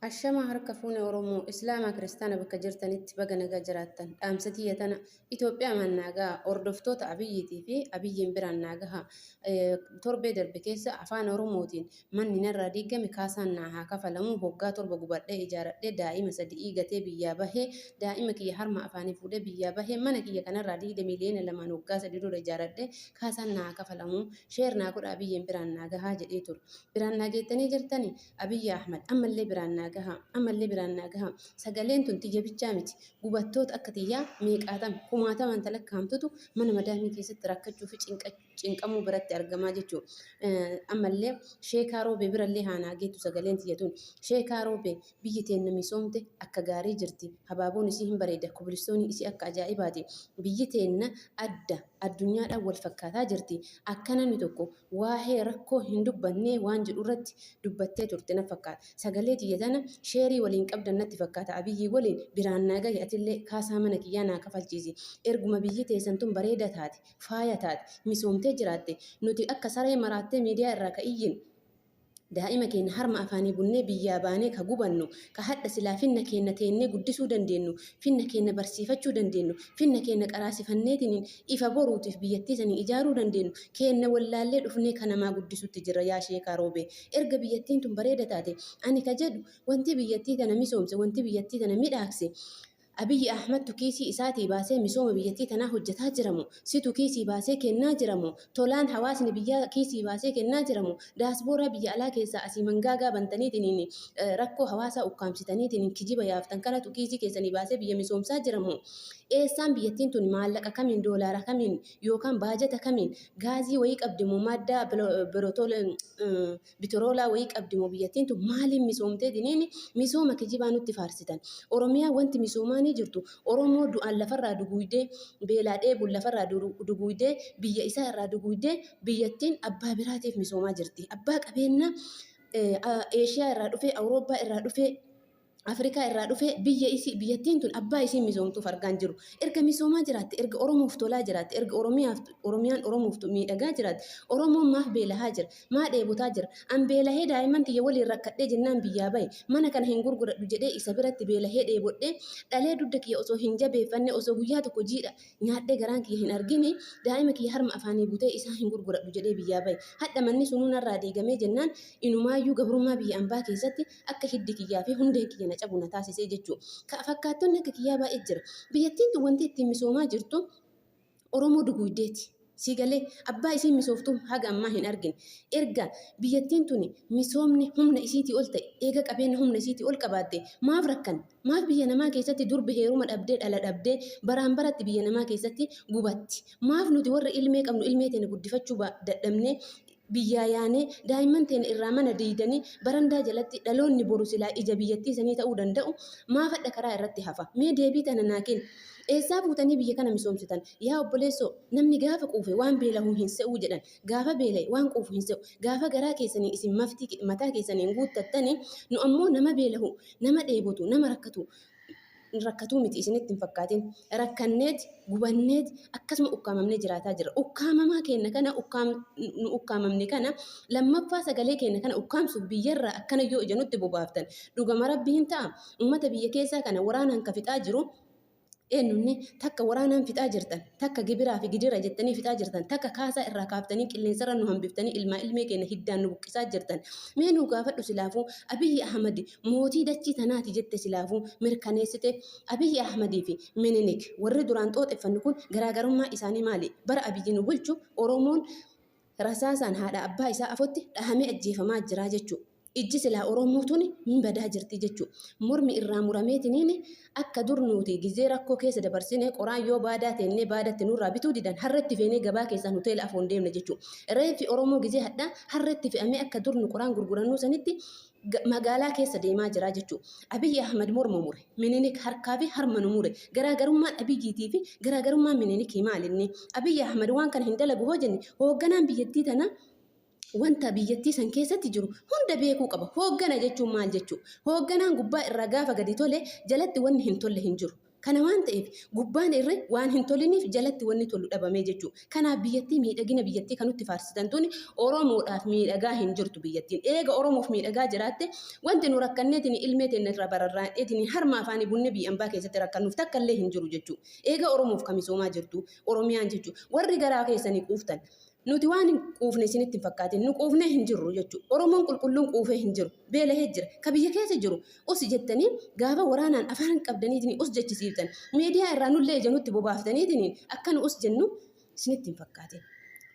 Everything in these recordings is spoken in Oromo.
Ashamaa harka fuune Oromoo, Islaamaa Kiristaana bakka jirtanitti baga nagaa jiraattan. Dhaamsa tiyya tana Itoophiyaa naa gaha. Hordoftoota Abiyyiitii fi Abiyyiin biraan naa gaha. Torbee darbe keessa afaan Oromootiin manni narraa diigame kaasaan naa haa kafalamu. Hoggaa 7 gubadhee ijaaradhee daa'ima sadi'ii gatee biyyaa bahee daa'ima kiyya harma afaanii fuudhee biyyaa bahee mana kiyya kanarraa diigde miiliyoona 2n hoggaa 3 dura ijaaradhee kaasaan naa haa kafalamu. Share naa godha Abiyyiin biraan naa gahaa jedhee ture. Biraan naa geettanii jirtanii? Abiyyi Ahmad ammallee biraan naa gahaa, ammallee biraan naa gahaa. Sagaleen tun tiyya bichaa miti. Gubattoota akka tiyyaa meeqaatam, kumaatamaan ta lakkaa'amtutu mana madaamii keessatti rakkachuu fi cinqamuu biratti argamaa jechuu. Ammallee Sheekaa Roobee birallee haa naa geettu sagaleen tiyya tun. Sheekaa Roobee biyyi teenna misoomte akka gaarii jirti. Habaaboon isii hin bareeda, kobilistooniin isii akka ajaa'ibaati. Biyyi teenna adda, addunyaadhaan wal fakkaataa jirti. Akka namni tokko waahee rakkoo hin dubbannee waan jedhu irratti dubbattee turte na fakkaata. Sagalee tiyya tana sheerii waliin qabdan natti fakkaata Abiyyii waliin biraan naa gahi atillee kaasaa mana kiyyaa naa kafalchiisi. Erguma biyyi teessan tun bareeda taate, faaya taate, misoomtee jiraatte nuti akka saree maraattee miidiyaa irraa ka iyyinu, Daa'ima keenna harma afaanii bunnee biyyaa baanee ka gubannu, ka hadha silaa finna keenna teennee guddisuu dandeennu, finna keenna barsiifachuu dandeennu, finna keenna qaraasifanneetiniin ifa boruutiif biyyattii sanii ijaaruu dandeennu, keenna wallaallee dhufnee ka namaa guddisutti jirra yaa Sheekaa Roobee. Erga biyyattiin tun bareeda taate, ani ka jedhu wanti biyyattii tana misoomse, wanti biyyattii tana midhaakse, Abiyyi Ahmadtu kiisii isaatii baasee misooma biyyattii tanaa hojjataa jira moo? Situ kiisii baasee kennaa jira moo? Tolaan hawaasni biyyaa kiisii baasee kennaa jira moo? Daasbooraa biyya alaa keessaa asii mangaagaa bantaniitiniin rakkoo hawaasaa ukkaamsitaniitiniin kijiba yaaftan kanatu kiisii keessanii baasee biyya misoomsaa jira moo? Eessaan biyyattiin tun maallaqa kamiin, doolaara kamiin yookaan baajata kamiin gaazii wayii qabdi moo maaddaa Bitiroolaa wayii qabdi moo biyyattiin tun maaliin misoomteetiniin misooma kijibaa nutti faarsitan. Oromiyaa wanti misoomaanii jirtu Oromoo du'aan lafarraa duguuydee, beelaa dheebuun lafarraa duguuydee, biyya isaa irraa duguuydee biyyattiin abbaa biraatiif misoomaa jirti. Abbaa qabeennaa Eeshiyaa irraa dhufee, Awurooppaa irraa dhufee, Afrikaa irraa dhufee biyya isii biyyattiin tun abbaa isiin misoomtuuf argaa hin jiru. Erga misoomaa jiraatte, erga Oromoof tolaa jiraatte, erga Oromiyaaf Oromiyaan Oromoof miidhagaa jiraatte, Oromoon maaf beelahaa jira? Maa dheebotaa jira? An beelahee daa'imman tiyya waliin rakkadhee jennaan biyyaa bahe. Mana kana hin gurguradhu jedhee isa biratti beelahee dheebodhee dhalee dugda kiyya osoo hin jabeeffanne osoo guyyaa tokko jiidha nyaadhee garaan kiyya hin argini daa'ima kiyya harma afaanii butee isaa hin gurguradhu jedhee biyyaa bahe. Hadha manni sunuu narraa diigamee jennaan inumaayyuu gabrummaa biyya ambaa keessatti akka hiddi kiyyaa fi hundeen kiyya na cabu na taasisee jechuu. Ka fakkaattonni akka kiyyaa baay'ee jira. Biyyattiin tun wanti ittiin misoomaa jirtu Oromoo duguuydeeti. Sii galee abbaa isiin misooftuu haga ammaa hin argine. Erga biyyattiin tuni misoomni humna isiitii ol ta'e, eega qabeenya humna isiitii ol qabaatte maaf rakkanne? Maaf biyya namaa keessatti durbi heeruma dhabdee dhala dhabdee baraan baratti biyya namaa keessatti gubatti? Maaf nuti warri ilmee qabnu ilmee teenya guddifachuu dadhabnee biyyaa yaanee daa'imman teenya irraa mana diiydanii barandaa jalatti dhaloonni boru silaa ija biyyattii sanii ta'uu danda'u maaf hadha karaa irratti hafa? Mee deebii tana naa kenni. Eessaa fuutanii biyya kana misoomsitan? Yaa obboleessoo, namni gaafa quufe waan beelahu hin se'uu jedhan. Gaafa beela'e waan quufu hin se'u. Gaafa garaa keessanii isin maftii mataa keessaniin guuttattani, nu ammoo nama beelahu, nama dheebotu, nama rakkatu rakkatuu miti isinitti hin fakkaatin. Rakkanneeti, gubanneeti, akkasuma ukkaamamnee jiraataa jirra. Ukkaamamaa keenna kana nu ukkaamamne kana lammaffaa sagalee keenna kana ukkaamsuuf biyyarraa akkana yoo ija nutti bobaaftan dhugama Rabbi hin ta'a. Ummata biyya keessaa kana waraanaan ka fixaa jiru eenyunni takka waraanaan fixaa jirtan, takka gibiraa fi gidira jettanii fixaa jirtan, takka kaasaa irraa kaaftanii qilleensarra nu hambiftanii ilmaa ilmee keenya hiddaan nu buqqisaa jirtan. Mee nuu gaafadhu silaafuu Abiyyi Ahmad mootii dachii tanaati jette silaafuu mirkaneessite. Abiyyi Ahmad fi Minilik warri duraan xooxeffannu kun garaagarummaa isaanii maali? Bara Abiyyi nu bulchu Oromoon rasaasaan haadha abbaa isaa afotti dhahamee ajjeefamaa jira jechuu. Ijji silaa Oromoo tuni hin badaa jirti jechuu. Mormi irraa murameetiniin akka dur nuti gizee rakkoo keessa dabarsine qoraan yoo baadaa teennee baadatti nurraa bituu didan harretti feenee gabaa keessaan hoteela afoon deemna jechuu. Reeffi Oromoo gizee hadhaa harretti fe'amee akka dur nu qoraan gurgurannuu sanitti magaalaa keessa deemaa jira jechuu. Abiyyi Ahmad morma mure. Minilik harkaa fi harma nu mure. Garaagarummaan Abiyyiitii fi garaagarummaan Minilikii maalinni? Abiyyi Ahmad waan kana hin dalagu hoo jenne hoogganaan biyyattii tanaa wanta biyyattii san keessatti jiru hunda beekuu qaba. Hooggana jechuun maal jechuu? Hoogganaan gubbaa irraa gaafa gadi tole jalatti wanni hin tolle hin jiru. Kana waan ta'eef gubbaan irra waan hin toliniif jalatti wanni tolu dhabamee jechuudha. Kanaaf biyyattii miidhagina biyyattii kan nutti faarsitan tuni Oromoodhaaf miidhagaa hin jirtu biyyattiin. Eega Oromoof miidhagaa jiraatte wanti nu rakkanneetiin ilmee teenya irraa bararraa'eetiin harma afaanii bunni biyya ambaa keessatti rakkannuuf takka illee hin jiru jechuudha. Eega Oromoof ka misoomaa jirtu Oromiyaan jechuudha. Warri garaa keessanii quuftan nuti waan hin quufne isinitti hin fakkaatin, nu quufnee hin jirru jechuudha. Oromoon qulqulluun quufee hin jiru. Beelahee jira. Ka biyya keessa jiru us jettanii gaafa waraanaan afaan qabdaniitiin us jechisiiftan. Miidiyaa irraa nullee ija nutti bobaaftaniitiin akka nu us jennu isinitti hin fakkaatin.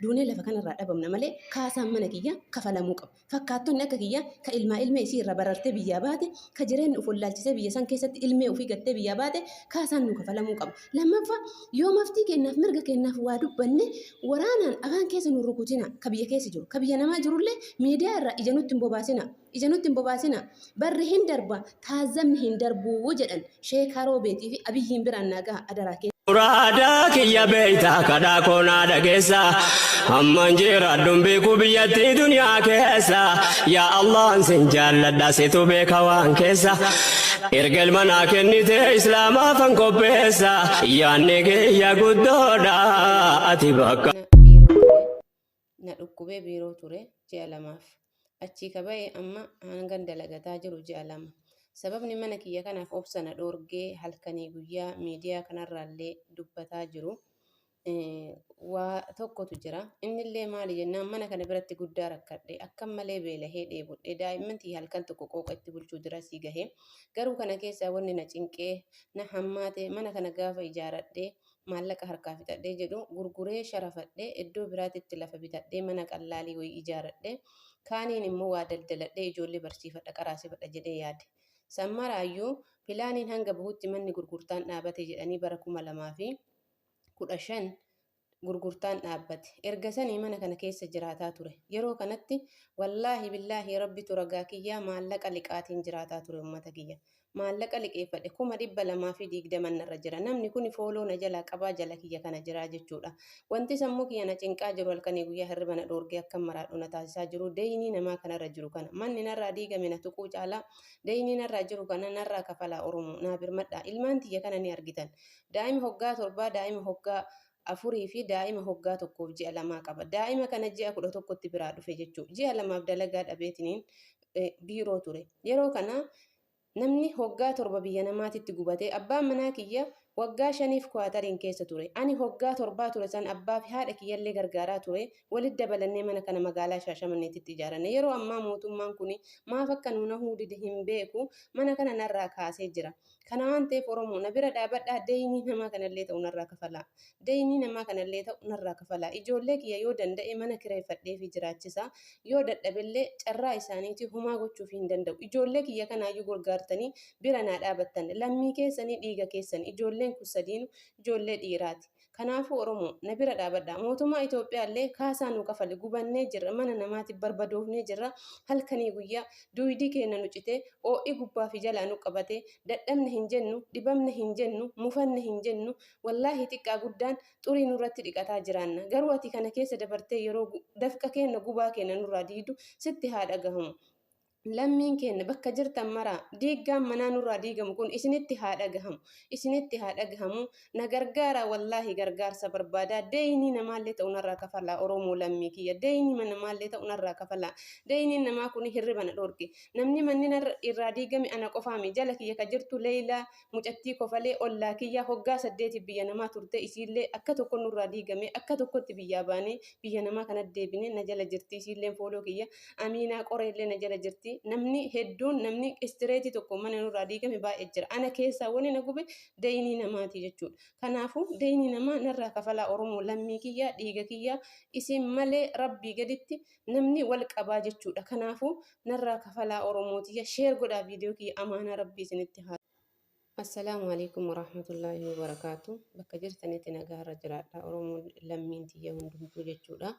Duunee lafa kanarraa dhabamna malee kaasaan mana kiyya kafalamuu qaba. Fakkaattonni akka kiyya ka ilmaa ilmee isii irraa barartee biyyaa baate, ka jireenni uf wallaalchisee biyya san keessatti ilmee ufii gattee biyyaa baate kaasaan nu kafalamuu qaba. Lammaffaa, yoo maftii keennaaf mirga keennaaf waa dubbanne waraanaan afaan keessa nu rukutina. Ka biyya keessa jiru, ka biyya namaa jirullee miidiyaa irraa ija nutti hin bobaasina. Ija nutti hin bobaasina. Barri hin darba, taazzabni hin darbuu jedhan Sheek Haroobeetii fi Abiyyiin biraan naa gaha adaraa keessa. Muraada kiyya beeyta, kadhaa koo naa dhageessa, hamman jiraadhun beeku biyyattii duniyaa keessa. Yaa Allahan sin jaalladha, situ beeka waan keessa. Erga ilma naa kennite islaamaafan qopheessa, yaanni kiyya guddoodha ati bakka. Mana biiroo ture na dhukkubee biiroo ture ji'a lamaaf. Achii ka ba'e amma hangan dalagataa jiru ji'a 2. Sababni mana kiyya kanaaf obsa na dhoorgee halkanii guyyaa miidiyaa kanarraallee dubbataa jiru waa tokkotu jira. Innillee maali jennaan, mana kana biratti guddaa rakkadhe, akkan malee beelahee dheebodhe, daa'imman tiyya halkan tokko qooqa itti bulchuu dirasii gahe. Garuu kana keessaa wanni na cinqee na hammaate, mana kana gaafa ijaaradhee maallaqa harkaa fixadhee jedhu gurguree sharafadhee iddoo biraatitti lafa bitadhee mana qallaalii wayii ijaaradhee kaaniin immoo waa daldaladhee ijoollee barsiifadha, qaraasifadha jedhee yaade. San maraayyuu pilaaniin hanga bahutti manni gurgurtaan dhaabate jedhanii bara 2015 gurgurtaan dhaabbate. Erga sanii mana kana keessa jiraataa ture. Yeroo kanatti wallaahi billaahi rabbitu ragaa kiyyaa maallaqa liqaatiin jiraataa ture ummata kiyya. Maallaqa liqeeffadhe 220,000 narra jira. Namni kuni fooloo na jalaa qabaa jala kiyya kana jiraa jechuudha. Wanti sammuu kiyya na cinqaa jiru, halkanii guyyaa hirriba na dhoorgee akkan maraadhu na taasisaa jiru deeynii namaa kanarra jiru kana. Manni narraa diigame na tuquu caalaa deeynii narraa jiru kana narraa kafalaa Oromoo. Naa birmadhaa. Ilmaan tiyya kana ni argitan. Daa'ima hoggaa 7, daa'ima hoggaa 4 fi daa'ima hoggaa 1f ji'a lamaa qaba. Daa'ima kana ji'a 11tti biraa dhufe jechuudha. Ji'a lamaaf dalagaa dhabeetiniin biiroo ture. Yeroo kana namni hoggaa 7 biyya namaatitti gubate, abbaan manaa kiyya waggaa 5f Kuwaatariin keessa ture. Ani hoggaa torbaa ture san abbaa fi haadha kiyyallee gargaaraa ture. Walitti dabalannee mana kana magaalaa Shaashamanneetitti ijaaranne. Yeroo ammaa mootummaan kuni maaf akka nu nahuu dide hin beeku, mana kana narraa kaasee jira. Kana waan ta'eef Oromoo na bira dhaabadhaa, deeynii namaa kanallee ta'u narraa kafalaa. Deeynii namaa kanallee ta'u narraa kafalaa. Ijoollee kiyya yoo danda'e mana kireeffadheefii jiraachisa. Yoo dadhabellee carraa isaaniitii homaa gochuufii hin danda'u. Ijoollee kiyya kanaayyuu gorgaartanii bira naa dhaabattan. Lammii keessanii, dhiiga keessan. Ijoolleen kun sadiinu ijoollee dhiiraati. Kanaafuu Oromoo na bira dhaabadhaa. Mootummaa Itoophiyaallee kaasaa nuu kafali. Gubannee jirra. Mana namaatiif barbadoofnee jirra. Halkanii guyyaa duuydi keenna nu citee, oo'i gubbaa fi jalaa nu qabatee, dadhabne hin jennu, dhibamne hin jennu, mufanne hin jennu. Wallaahi xiqqaa guddaan xurii nurratti dhiqataa jiraanna. Garuu ati kana keessa dabartee yeroo dafqa keenna, gubaa keenna nurraa diiydu sitti haa dhagahamu. Lammiin keenna bakka jirtan maraa diiggaan manaa nurraa diigamu kun isinitti haa dhagahamu. Isinitti haa dhagahamu. Na gargaaraa, wallaahi gargaarsa barbaadaa. Deeynii namaallee ta'u narraa kafalaa, Oromoo lammii kiyya. Deeynii namaallee ta'u narraa kafalaa. Deeyniin namaa kun hirriba na dhoorge. Namni manni narra irraa diigame ana qofaami. Jala kiyya ka jirtu Leeylaa mucattii kofalee ollaa kiyya hoggaa 8f biyya namaa turte, isiillee akka tokko nurraa diigame, akka tokkotti biyyaa baanee biyya namaa kanatti deebine, na jala jirti isiilleen fooloo kiyya. Amiinaa Qoreellee na jala jirti. Namni hedduun, namni istireetii tokko mana nurraa diigame baay'ee jira. Ana keessaa wani na gube deeynii namaati jechuudha. Kanaafuu deeynii namaa narraa kafalaa, Oromoo lammii kiyyaa, dhiiga kiyyaa, isin malee rabbii gaditti namni wal qabaa jechuudha. Kanaafuu narraa kafalaa Oromoo tiyya, share godhaa viidiyoo kiyya, amaanaa rabbii isinitti haa. Assalaamu alaikum warahmatullaahi wabarakaatu. Bakka jirtanitti nagaarra jiraadha. Oromoon lammiin tiyya hundumtuu jechuudha.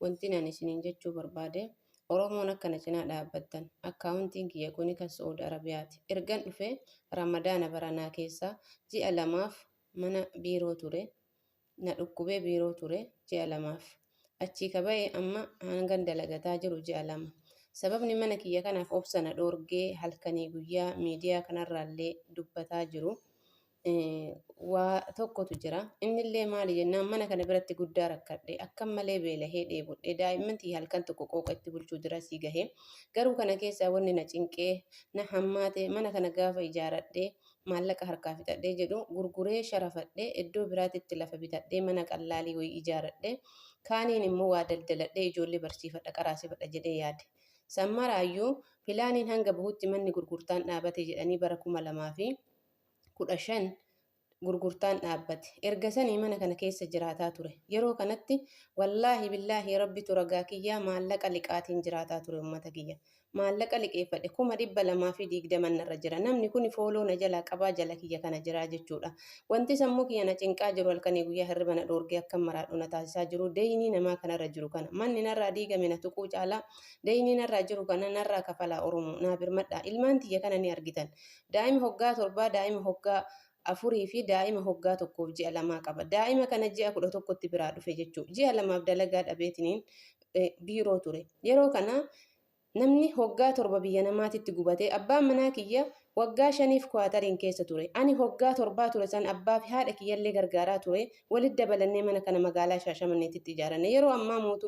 Wanti ani isiniin jechuu barbaade, Oromoon akka na cinaa dhaabbattan. Akkaawuntiin kiyya kuni kan Su'uud Arabiyaati. Ergan dhufe Ramadaana baranaa keessa ji'a lamaaf mana biiroo ture. Na dhukkubee biiroo ture ji'a lamaaf. Achii ka ba'e amma hangan dalagataa jiru ji'a 2. Sababni mana kiyya kanaaf obsa na dhoorgee halkanii guyyaa miidiyaa kanarraallee dubbataa jiru. Waa tokkotu jira. Innillee maali jennaan mana kana biratti guddaa rakkadhe akkam malee beelahee dheebodhe daa'imman tiyya halkan tokko qooqa itti bulchuu dura sii gahe. Garuu kana keessaa wanni na cinqee na hammaate mana kana gaafa ijaaradhee maallaqa harkaa fixadhee jedhu gurguree sharafadhee iddoo biraatitti lafa bitadhee mana qallaalii wayii ijaaradhe kaaniin immoo waa daldaladhee ijoollee barsiifadha qaraasifadha jedhee yaade. San maraayyuu pilaaniin hanga bahutti manni gurgurtaan dhaabate jedhanii bara 2015 gurgurtaan dhaabbate. Erga sanii mana kana keessa jiraataa ture. Yeroo kanatti wallaahi billaahi rabbitu ragaa kiyyaa maallaqa liqaatiin jiraataa ture uummata kiyya. Maallaqa liqeeffadhe 220,000 narra jira. Namni kun fooloo na jalaa qabaa jala kiyya kana jiraa jechuudha. Wanti sammuu kiyya na cinqaa jiru halkanii guyyaa hirriba na dhoorgee akka maraadhu na taasisaa jiru deeynii namaa kanarra jiru kana. Manni narraa diigame na tuquu caalaa deeynii narraa jiru kana narraa kafalaa Oromoo naa birmadhaa. Ilmaan tiyya kana ni argitan. Daa'ima hoggaa 7, daa'ima hoggaa 4 fi daa'ima hoggaa 1f ji'a 2 qaba. Daa'ima kana ji'a 11tti biraa dhufe jechuudha. Ji'a 2f dalagaa dhabeetiniin biiroo ture. Yeroo kana namni hoggaa 7 biyya namaatitti gubatee abbaan manaa kiyya waggaa 5f kuwaatariin keessa ture. Ani hoggaa 7 ture san abbaa fi haadha kiyyallee gargaaraa ture. Walitti dabalannee mana kana magaalaa Shaashamanneetitti ijaaranne. Yeroo ammaa mootummaa.